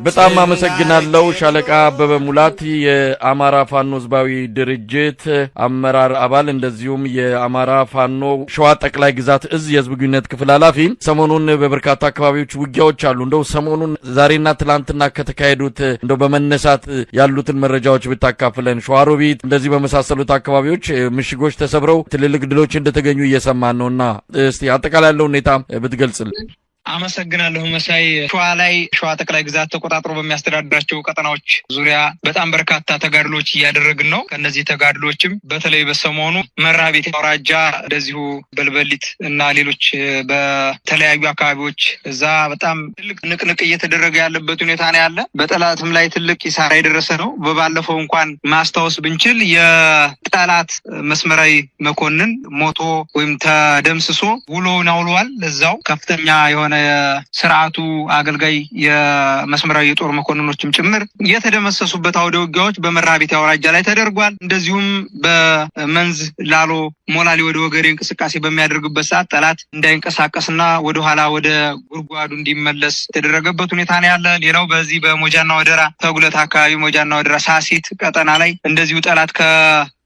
በጣም አመሰግናለሁ ሻለቃ አበበ ሙላት፣ የአማራ ፋኖ ህዝባዊ ድርጅት አመራር አባል፣ እንደዚሁም የአማራ ፋኖ ሸዋ ጠቅላይ ግዛት እዝ የህዝብ ግንኙነት ክፍል ኃላፊ። ሰሞኑን በበርካታ አካባቢዎች ውጊያዎች አሉ። እንደው ሰሞኑን ዛሬና ትላንትና ከተካሄዱት እንደው በመነሳት ያሉትን መረጃዎች ብታካፍለን። ሸዋሮቢት እንደዚህ በመሳሰሉት አካባቢዎች ምሽጎች ተሰብረው ትልልቅ ድሎች እንደተገኙ እየሰማን ነውና እስቲ አጠቃላይ ያለው ሁኔታ ብትገልጽልን። አመሰግናለሁ መሳይ። ሸዋ ላይ ሸዋ ጠቅላይ ግዛት ተቆጣጥሮ በሚያስተዳድራቸው ቀጠናዎች ዙሪያ በጣም በርካታ ተጋድሎች እያደረግን ነው። ከእነዚህ ተጋድሎችም በተለይ በሰሞኑ መርሃቤቴ አውራጃ እንደዚሁ በልበሊት እና ሌሎች በተለያዩ አካባቢዎች እዛ በጣም ትልቅ ንቅንቅ እየተደረገ ያለበት ሁኔታ ነው ያለ። በጠላትም ላይ ትልቅ ኪሳራ የደረሰ ነው። በባለፈው እንኳን ማስታወስ ብንችል የጠላት መስመራዊ መኮንን ሞቶ ወይም ተደምስሶ ውሎውን አውሏል። እዛው ከፍተኛ የሆነ የስርዓቱ አገልጋይ የመስመራዊ የጦር መኮንኖችም ጭምር የተደመሰሱበት አውደ ውጊያዎች በመርሃቤቴ አውራጃ ላይ ተደርጓል። እንደዚሁም በመንዝ ላሎ ሞላሊ ወደ ወገሬ እንቅስቃሴ በሚያደርግበት ሰዓት ጠላት እንዳይንቀሳቀስና ወደኋላ ወደ ጉድጓዱ እንዲመለስ የተደረገበት ሁኔታ ነው ያለ። ሌላው በዚህ በሞጃና ወደራ ተጉለት አካባቢ ሞጃና ወደራ ሳሲት ቀጠና ላይ እንደዚሁ ጠላት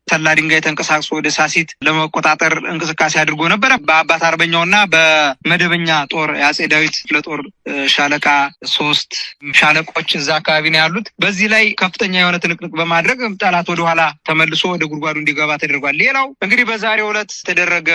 ተላ ድንጋይ ተንቀሳቅሶ ወደ ሳሲት ለመቆጣጠር እንቅስቃሴ አድርጎ ነበረ። በአባት አርበኛውና በመደበኛ ጦር የአጼ ዳዊት ክፍለ ጦር ሻለቃ 3 ሻለቆች እዛ አካባቢ ነው ያሉት። በዚህ ላይ ከፍተኛ የሆነ ትንቅንቅ በማድረግ ጠላት ወደኋላ ተመልሶ ወደ ጉድጓዱ እንዲገባ ተደርጓል። ሌላው እንግዲህ በዛሬው ዕለት የተደረገ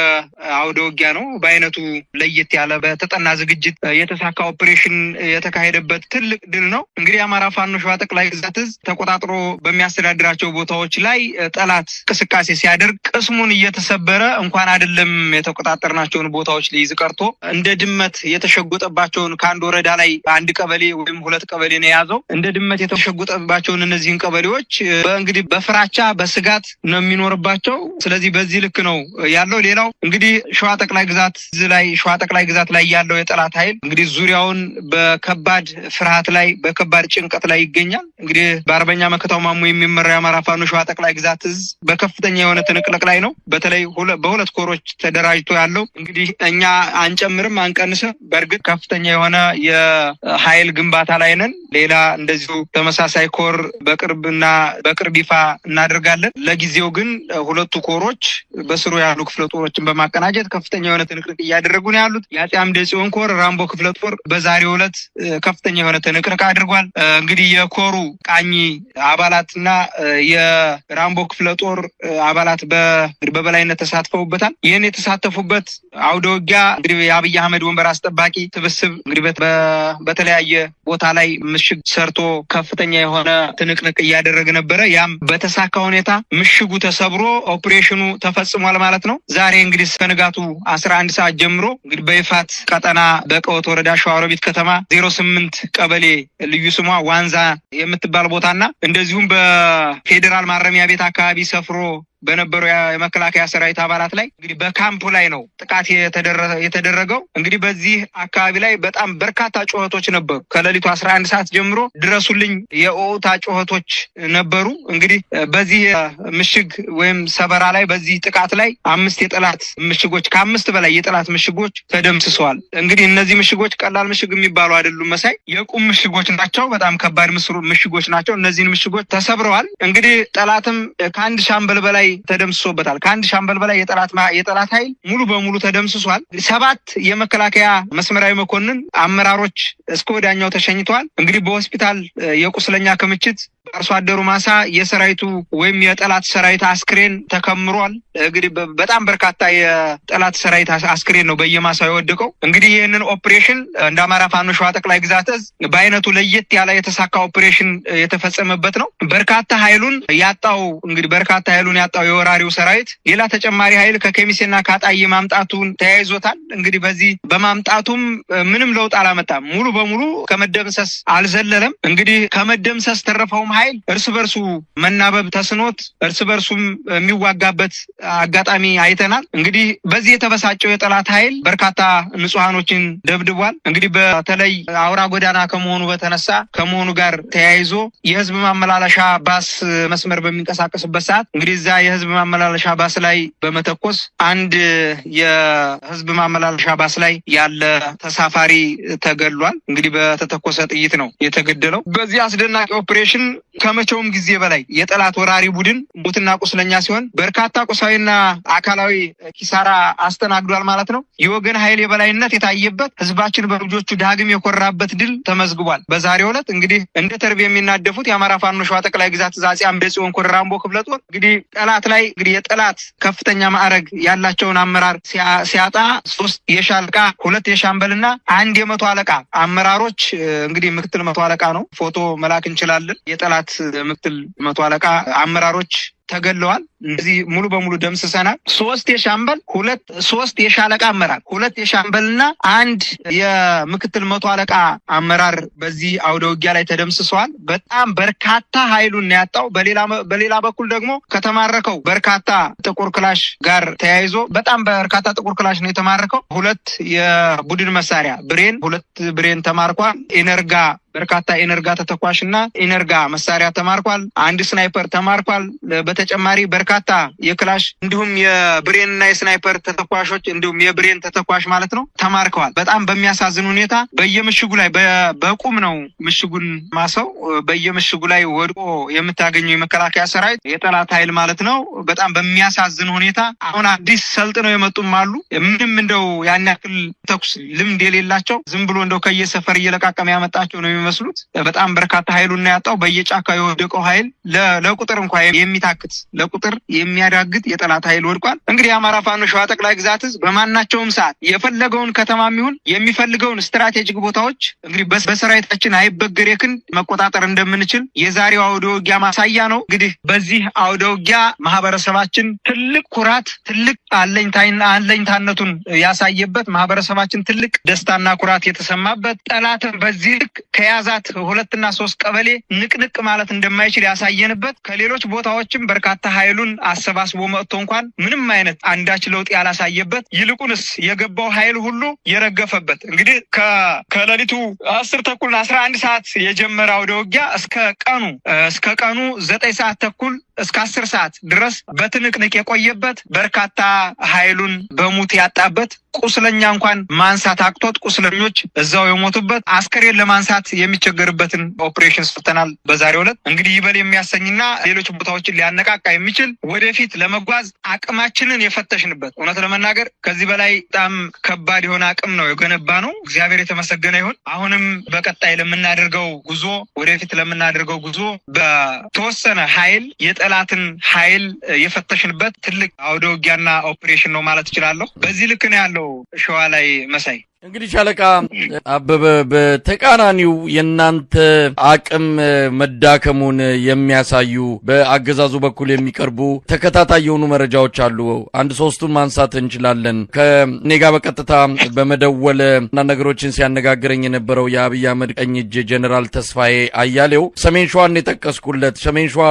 አውደ ውጊያ ነው። በአይነቱ ለየት ያለ በተጠና ዝግጅት የተሳካ ኦፕሬሽን የተካሄደበት ትልቅ ድል ነው። እንግዲህ የአማራ ፋኖ ሸዋ ጠቅላይ ግዛት እዝ ተቆጣጥሮ በሚያስተዳድራቸው ቦታዎች ላይ ጠላት እንቅስቃሴ ሲያደርግ ቅስሙን እየተሰበረ እንኳን አይደለም የተቆጣጠርናቸውን ቦታዎች ሊይዝ ቀርቶ እንደ ድመት የተሸጎጠባቸውን ከአንድ ወረዳ ላይ አንድ ቀበሌ ወይም 2 ቀበሌ ነው የያዘው። እንደ ድመት የተሸጎጠባቸውን እነዚህን ቀበሌዎች እንግዲህ በፍራቻ በስጋት ነው የሚኖርባቸው። ስለዚህ በዚህ ልክ ነው ያለው። ሌላው እንግዲህ ሸዋ ጠቅላይ ግዛት ላይ ሸዋ ጠቅላይ ግዛት ላይ ያለው የጠላት ኃይል እንግዲህ ዙሪያውን በከባድ ፍርሃት ላይ በከባድ ጭንቀት ላይ ይገኛል። እንግዲህ በአርበኛ መከታው ማሞ የሚመራው የአማራ ፋኖ ሸዋ ጠቅላይ ግዛት እዝ በከፍተኛ የሆነ ትንቅንቅ ላይ ነው። በተለይ በሁለት ኮሮች ተደራጅቶ ያለው እንግዲህ እኛ አንጨምርም አንቀንስም። በእርግጥ ከፍተኛ የሆነ የኃይል ግንባታ ላይ ነን። ሌላ እንደዚሁ ተመሳሳይ ኮር በቅርብና በቅርብ ይፋ እናደርጋለን። ለጊዜው ግን ሁለቱ ኮሮች በስሩ ያሉ ክፍለ ጦሮችን በማቀናጀት ከፍተኛ የሆነ ትንቅንቅ እያደረጉ ነው ያሉት። የአፄ አምደ ጽዮን ኮር ራምቦ ክፍለ ጦር በዛሬው ዕለት ከፍተኛ የሆነ ትንቅንቅ አድርጓል። እንግዲህ የኮሩ ቃኝ አባላትና የራምቦ ክፍለ ጦር አባላት በበላይነት ተሳትፈውበታል። ይህን የተሳተፉበት አውደ ውጊያ እንግዲህ የአብይ አህመድ ወንበር አስጠባቂ ስብስብ እንግዲህ በተለያየ ቦታ ላይ ምሽግ ሰርቶ ከፍተኛ የሆነ ትንቅንቅ እያደረገ ነበረ። ያም በተሳካ ሁኔታ ምሽጉ ተሰብሮ ኦፕሬሽኑ ተፈጽሟል ማለት ነው። ዛሬ እንግዲህ ከንጋቱ 11 ሰዓት ጀምሮ እንግዲህ በይፋት ቀጠና በቀወት ወረዳ ሸዋሮቢት ከተማ 08 ቀበሌ ልዩ ስሟ ዋንዛ የምትባል ቦታና እንደዚሁም በፌዴራል ማረሚያ ቤት አካባቢ ሰፍሮ በነበሩ የመከላከያ ሰራዊት አባላት ላይ እንግዲህ በካምፑ ላይ ነው ጥቃት የተደረገው። እንግዲህ በዚህ አካባቢ ላይ በጣም በርካታ ጩኸቶች ነበሩ። ከሌሊቱ 11 ሰዓት ጀምሮ ድረሱልኝ የኦታ ጩኸቶች ነበሩ። እንግዲህ በዚህ ምሽግ ወይም ሰበራ ላይ በዚህ ጥቃት ላይ 5 የጠላት ምሽጎች ከ5 በላይ የጠላት ምሽጎች ተደምስሰዋል። እንግዲህ እነዚህ ምሽጎች ቀላል ምሽግ የሚባሉ አይደሉም መሳይ፣ የቁም ምሽጎች ናቸው። በጣም ከባድ ምሽጎች ናቸው። እነዚህን ምሽጎች ተሰብረዋል። እንግዲህ ጠላትም ከአንድ ሻምበል በላይ ተደምስሶበታል። ከአንድ ሻምበል በላይ የጠላት ኃይል ሙሉ በሙሉ ተደምስሷል። 7 የመከላከያ መስመራዊ መኮንን አመራሮች እስከ ወዲያኛው ተሸኝተዋል። እንግዲህ በሆስፒታል የቁስለኛ ክምችት አርሶ አደሩ ማሳ የሰራዊቱ ወይም የጠላት ሰራዊት አስክሬን ተከምሯል። እንግዲህ በጣም በርካታ የጠላት ሰራዊት አስክሬን ነው በየማሳው የወደቀው። እንግዲህ ይህንን ኦፕሬሽን እንደ አማራ ፋኖ ሸዋ ጠቅላይ ግዛት እዝ በአይነቱ ለየት ያለ የተሳካ ኦፕሬሽን የተፈጸመበት ነው። በርካታ ኃይሉን ያጣው እንግዲህ በርካታ ኃይሉን ያጣው የወራሪው ሰራዊት ሌላ ተጨማሪ ኃይል ከኬሚሴና ካጣዬ ማምጣቱን ተያይዞታል። እንግዲህ በዚህ በማምጣቱም ምንም ለውጥ አላመጣም። ሙሉ በሙሉ ከመደምሰስ አልዘለለም። እንግዲህ ከመደምሰስ ተረፈውም ኃይል እርስ በርሱ መናበብ ተስኖት እርስ በርሱም የሚዋጋበት አጋጣሚ አይተናል። እንግዲህ በዚህ የተበሳጨው የጠላት ኃይል በርካታ ንጹሐኖችን ደብድቧል። እንግዲህ በተለይ አውራ ጎዳና ከመሆኑ በተነሳ ከመሆኑ ጋር ተያይዞ የህዝብ ማመላለሻ ባስ መስመር በሚንቀሳቀስበት ሰዓት እንግዲህ እዛ የህዝብ ማመላለሻ ባስ ላይ በመተኮስ አንድ የህዝብ ማመላለሻ ባስ ላይ ያለ ተሳፋሪ ተገድሏል። እንግዲህ በተተኮሰ ጥይት ነው የተገደለው። በዚህ አስደናቂ ኦፕሬሽን ከመቼውም ጊዜ በላይ የጠላት ወራሪ ቡድን ሙትና ቁስለኛ ሲሆን በርካታ ቁሳዊና አካላዊ ኪሳራ አስተናግዷል ማለት ነው። የወገን ኃይል የበላይነት የታየበት፣ ህዝባችን በልጆቹ ዳግም የኮራበት ድል ተመዝግቧል። በዛሬው ዕለት እንግዲህ እንደ ተርብ የሚናደፉት የአማራ ፋኖ ሸዋ ጠቅላይ ግዛት ዕዝ አፄ አምደ ጽዮን ኮር ራምቦ ክፍለ ጦር እንግዲህ ጠላት ላይ እንግዲህ የጠላት ከፍተኛ ማዕረግ ያላቸውን አመራር ሲያጣ 3 የሻለቃ፣ 2 የሻምበልና 1 የመቶ አለቃ አመራሮች፣ እንግዲህ ምክትል መቶ አለቃ ነው፣ ፎቶ መላክ እንችላለን። የጠላት ምክትል መቶ አለቃ አመራሮች ተገለዋል። እነዚህ ሙሉ በሙሉ ደምስሰናል። 3 የሻምበል፣ 2፣ 3 የሻለቃ አመራር፣ 2 የሻምበልና 1 የምክትል መቶ አለቃ አመራር በዚህ አውደ ውጊያ ላይ ተደምስሰዋል። በጣም በርካታ ኃይሉን ያጣው። በሌላ በኩል ደግሞ ከተማረከው በርካታ ጥቁር ክላሽ ጋር ተያይዞ በጣም በርካታ ጥቁር ክላሽ ነው የተማረከው። 2 የቡድን መሳሪያ ብሬን፣ 2 ብሬን ተማርኳል። ኢነርጋ፣ በርካታ ኢነርጋ ተተኳሽና ኢነርጋ መሳሪያ ተማርኳል። 1 ስናይፐር ተማርኳል። በተጨማሪ በርካታ የክላሽ እንዲሁም የብሬን እና የስናይፐር ተተኳሾች እንዲሁም የብሬን ተተኳሽ ማለት ነው ተማርከዋል። በጣም በሚያሳዝን ሁኔታ በየምሽጉ ላይ በቁም ነው ምሽጉን ማሰው፣ በየምሽጉ ላይ ወድቆ የምታገኘው የመከላከያ ሰራዊት የጠላት ኃይል ማለት ነው። በጣም በሚያሳዝን ሁኔታ አሁን አዲስ ሰልጥነው የመጡም አሉ። ምንም እንደው ያን ያክል ተኩስ ልምድ የሌላቸው፣ ዝም ብሎ እንደው ከየሰፈር እየለቃቀመ ያመጣቸው ነው የሚመስሉት። በጣም በርካታ ኃይሉን ነው ያጣው። በየጫካው የወደቀው ኃይል ለቁጥር እንኳን የሚታክት፣ ለቁጥር የሚያዳግት የጠላት ኃይል ወድቋል። እንግዲህ የአማራ ፋኖ ሸዋ ጠቅላይ ግዛት ዕዝ በማናቸውም ሰዓት የፈለገውን ከተማም ይሁን የሚፈልገውን ስትራቴጂክ ቦታዎች እንግዲህ በሰራዊታችን አይበገሬ ክንድ መቆጣጠር እንደምንችል የዛሬው አውደ ውጊያ ማሳያ ነው። እንግዲህ በዚህ አውደ ውጊያ ማህበረሰባችን ትልቅ ኩራት፣ ትልቅ አለኝታነቱን ያሳየበት፣ ማህበረሰባችን ትልቅ ደስታና ኩራት የተሰማበት፣ ጠላትን በዚህ ልክ ከያዛት 2ና 3 ቀበሌ ንቅንቅ ማለት እንደማይችል ያሳየንበት፣ ከሌሎች ቦታዎችም በርካታ ኃይሉን አሰባስቦ መጥቶ እንኳን ምንም አይነት አንዳች ለውጥ ያላሳየበት፣ ይልቁንስ የገባው ኃይል ሁሉ የረገፈበት፣ እንግዲህ ከሌሊቱ 10:30፣ 11 ሰዓት የጀመረ አውደ ውጊያ እስከ ቀኑ 9:30 እስከ 10 ሰዓት ድረስ በትንቅንቅ የቆየበት፣ በርካታ ኃይሉን በሙት ያጣበት፣ ቁስለኛ እንኳን ማንሳት አቅቶት ቁስለኞች እዛው የሞቱበት፣ አስከሬን ለማንሳት የሚቸገርበትን ኦፕሬሽን ሰርተናል። በዛሬው ዕለት እንግዲህ ይበል የሚያሰኝና ሌሎች ቦታዎችን ሊያነቃቃ የሚችል፣ ወደፊት ለመጓዝ አቅማችንን የፈተሽንበት፣ እውነት ለመናገር ከዚህ በላይ በጣም ከባድ የሆነ አቅም ነው የገነባነው። እግዚአብሔር የተመሰገነ ይሁን። አሁንም በቀጣይ ለምናደርገው ጉዞ፣ ወደፊት ለምናደርገው ጉዞ በተወሰነ ኃይል የጠላትን ኃይል የፈተሽንበት ትልቅ አውደ ውጊያና ኦፕሬሽን ነው ማለት እችላለሁ። በዚህ ልክ ነው ያለው ሸዋ ላይ መሳይ። እንግዲህ ሻለቃ አበበ፣ በተቃራኒው የእናንተ አቅም መዳከሙን የሚያሳዩ በአገዛዙ በኩል የሚቀርቡ ተከታታይ የሆኑ መረጃዎች አሉ። አንድ ሶስቱን ማንሳት እንችላለን። ከኔ ጋር በቀጥታ በመደወል እና ነገሮችን ሲያነጋግረኝ የነበረው የአብይ አህመድ ቀኝ እጅ ጀኔራል ተስፋዬ አያሌው ሰሜን ሸዋን የጠቀስኩለት፣ ሰሜን ሸዋ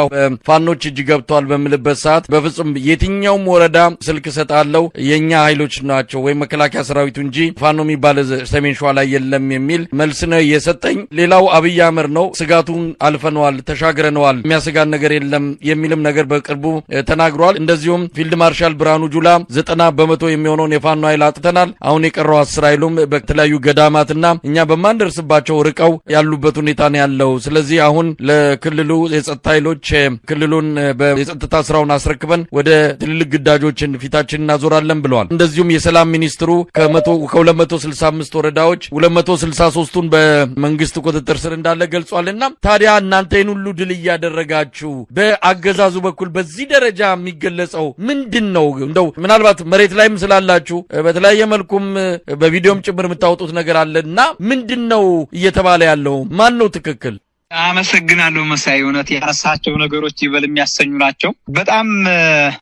ፋኖች እጅ ገብቷል በምልበት ሰዓት በፍጹም የትኛውም ወረዳ ስልክ እሰጣለሁ፣ የእኛ ኃይሎች ናቸው ወይም መከላከያ ሰራዊቱ እንጂ ፋኖ የሚባል ሰሜን ሸዋ ላይ የለም የሚል መልስ ነው የሰጠኝ። ሌላው አብይ አህመድ ነው። ስጋቱን አልፈነዋል፣ ተሻግረነዋል፣ የሚያሰጋን ነገር የለም የሚልም ነገር በቅርቡ ተናግሯል። እንደዚሁም ፊልድ ማርሻል ብርሃኑ ጁላ 90% የሚሆነውን የፋኖ ኃይል አጥተናል፣ አሁን የቀረው 10 ኃይሉም በተለያዩ ገዳማትና እኛ በማንደርስባቸው ርቀው ያሉበት ሁኔታ ነው ያለው። ስለዚህ አሁን ለክልሉ የጸጥታ ኃይሎች ክልሉን የጸጥታ ስራውን አስረክበን ወደ ትልልቅ ግዳጆችን ፊታችን እናዞራለን ብለዋል። እንደዚሁም የሰላም ሚኒስትሩ ከ265 ወረዳዎች 263ቱን በመንግስት ቁጥጥር ስር እንዳለ ገልጿልና ታዲያ እናንተ ይህን ሁሉ ድል እያደረጋችሁ በአገዛዙ በኩል በዚህ ደረጃ የሚገለጸው ምንድን ነው? እንደው ምናልባት መሬት ላይም ስላላችሁ በተለያየ መልኩም በቪዲዮም ጭምር የምታወጡት ነገር አለና ምንድን ነው እየተባለ ያለው? ማን ነው ትክክል? አመሰግናለሁ መሳይ። እውነት ያነሳቸው ነገሮች ይበል የሚያሰኙ ናቸው። በጣም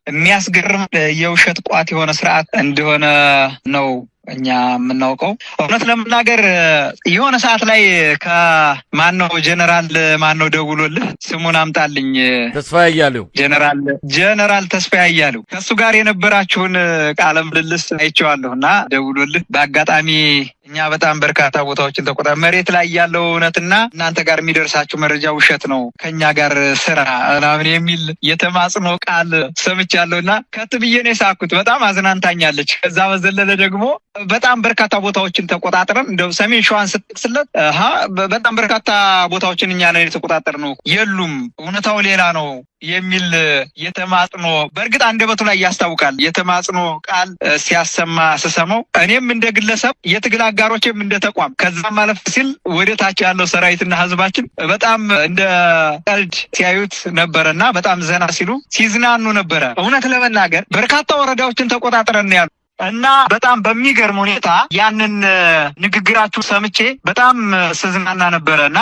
የሚያስገርም የውሸት ቋት የሆነ ስርዓት እንደሆነ ነው እኛ የምናውቀው። እውነት ለመናገር የሆነ ሰዓት ላይ ከማነው ጀነራል ማነው ደውሎልህ ስሙን አምጣልኝ፣ ተስፋዬ አያሌው፣ ጀነራል ተስፋዬ አያሌው ከእሱ ጋር የነበራችሁን ቃለ ምልልስ አይቼዋለሁ እና ደውሎልህ በአጋጣሚ እኛ በጣም በርካታ ቦታዎችን ተቆጣ መሬት ላይ ያለው እውነትና እናንተ ጋር የሚደርሳችሁ መረጃ ውሸት ነው፣ ከኛ ጋር ስራ ምናምን የሚል የተማጽኖ ቃል ሰምቻለሁ እና ከት ብዬ ነው የሳኩት። በጣም አዝናንታኛለች። ከዛ በዘለለ ደግሞ በጣም በርካታ ቦታዎችን ተቆጣጥረን እንደው ሰሜን ሸዋን ስጠቅስለት በጣም በርካታ ቦታዎችን እኛ ነን የተቆጣጠርነው፣ የሉም፣ እውነታው ሌላ ነው የሚል የተማጽኖ፣ በእርግጥ አንደበቱ ላይ ያስታውቃል። የተማጽኖ ቃል ሲያሰማ ስሰማው እኔም እንደ ግለሰብ፣ የትግል አጋሮችም እንደ ተቋም፣ ከዛም አለፍ ሲል ወደ ታች ያለው ሰራዊትና ህዝባችን በጣም እንደ ቀልድ ሲያዩት ነበረ እና በጣም ዘና ሲሉ ሲዝናኑ ነበረ። እውነት ለመናገር በርካታ ወረዳዎችን ተቆጣጥረን ያሉ እና በጣም በሚገርም ሁኔታ ያንን ንግግራችሁ ሰምቼ በጣም ስዝናና ነበረ እና